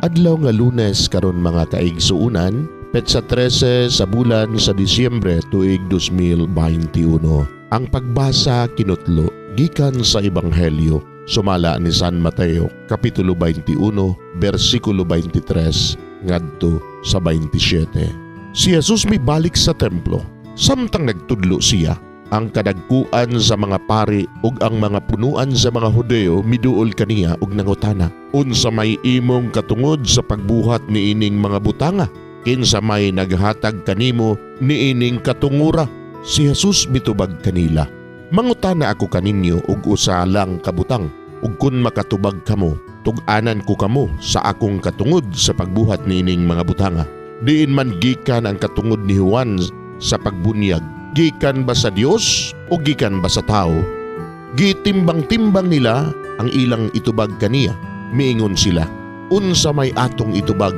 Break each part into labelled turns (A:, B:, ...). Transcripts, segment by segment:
A: Adlaw nga Lunes karon, mga kaigsuunan, petsa 13 sa bulan sa Disyembre, tuig 2021. Ang pagbasa kinutlo gikan sa Ebanghelyo sumala ni San Mateo, kapitulo 21, bersikulo 23 ngadto sa 27. Si Jesus mibalik sa templo. Samtang nagtudlo siya, ang kadagkuan sa mga pari ug ang mga punuan sa mga Hudeo miduol kaniya ug nangutana, "Unsa may imong katungod sa pagbuhat niining mga butanga? Kinsa may naghatag kanimo niining katungura?" Si Jesus mitubag kanila, "Mangutana ako kaninyo og usa lang ka butang, ug kun makatubag kamo, tug-anan ko kamo sa akong katungod sa pagbuhat niining mga butanga. Diin man gikan ang katungod ni Juan sa pagbunyag? Gikan ba sa Dios o gikan ba sa tao?" Gitimbang-timbang nila ang ilang itubag kaniya. Miingon sila, "Unsa may atong itubag?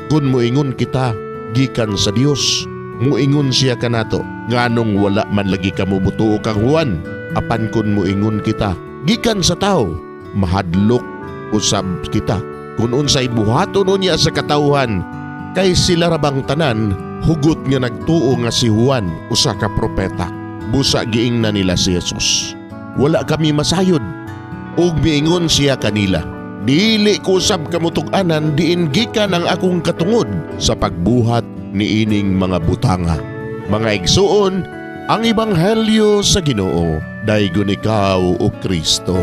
A: Kung moingon kita, 'Gikan sa Dios,' muingon siya kanato, 'Nganong wala man lagi kamo mutuo kang Juan?' Apan kung moingon kita, 'Gikan sa tao,' mahadlok usab kita kung unsay buhaton unya sa katawhan, kay sila ra bang tanan hugot nga nagtuo nga si Juan usa ka propeta." Busa giingnan nila si Jesus, "Wala kami masayod." Ug miingon siya kanila, "Dili ko sab kamo tug-anan diin gikan ang akong katungod sa pagbuhat niining mga butanga." Mga igsuon, ang ebanghelyo sa Ginoo. Daygon ikaw, o Kristo.